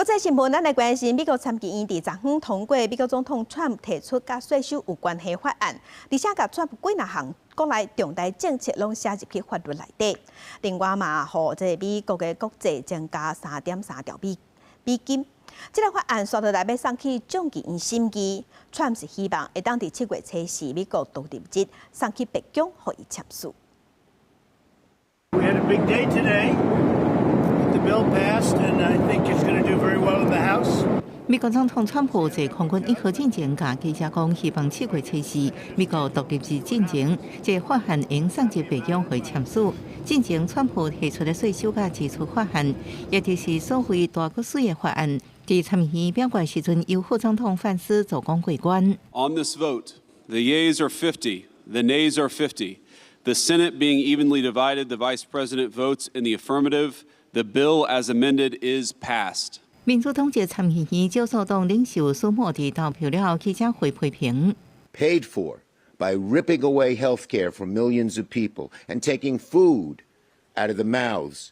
際新聞，咱來關心美國參議院佇昨昏通過美國總統川普提出佮稅收有關係法案，而且共川普幾若項國內重大政策攏寫入去法律內底。另外嘛，予這個美國的國債增加3.3兆美金。這个法案煞落來欲送去眾議院審議，川普是希望會當佇7月初四美國獨立日送去白宮予伊簽署。 We had a big day today. The bill passed, and I think it's going to do very well in the House. 美國總統川普坐空軍一號進前，共記者講，希望7月初四美國獨立日進前，這個法案會送入白宮予伊簽署。進前川普提出的稅收佮支出法案，也就是所謂大閣媠的法案，佇參議院表決時陣，由副總統范斯主講過關。 On this vote, the yeas are 50, the nays are 50. The Senate being evenly divided, the Vice President votes in the affirmative. The bill as amended is passed. 民主黨籍參議院少數黨領袖舒默佇投票了後，記者會批評。 Paid for by ripping away health care from millions of people and taking food out of the mouths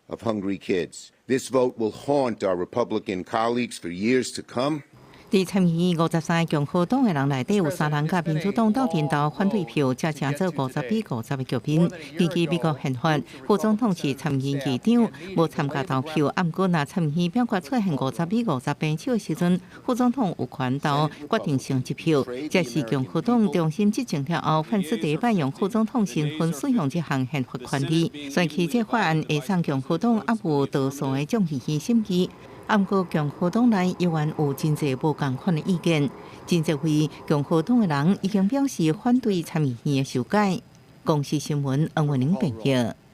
of hungry kids. This vote will haunt our Republican colleagues for years to come. 佇參議院53个共和黨的人內底，有三人佮民主黨鬥陣投反對票，才成做50比50的局面。根據美國憲法，副總統是參議院議長，無參加投票。毋過，若參議院表決出現50比50平手的時陣，副總統有權投決定性一票。這是共和黨重新執政了後，范斯第一擺用副總統身份使用這項憲法權利。選舉這法案會送共和黨猶有多數的眾議院審議。毋過共和黨內猶原有真濟無仝款的意見，真濟位共和黨的人已經表示反對參議院的修改。公視新聞黃文玲編譯。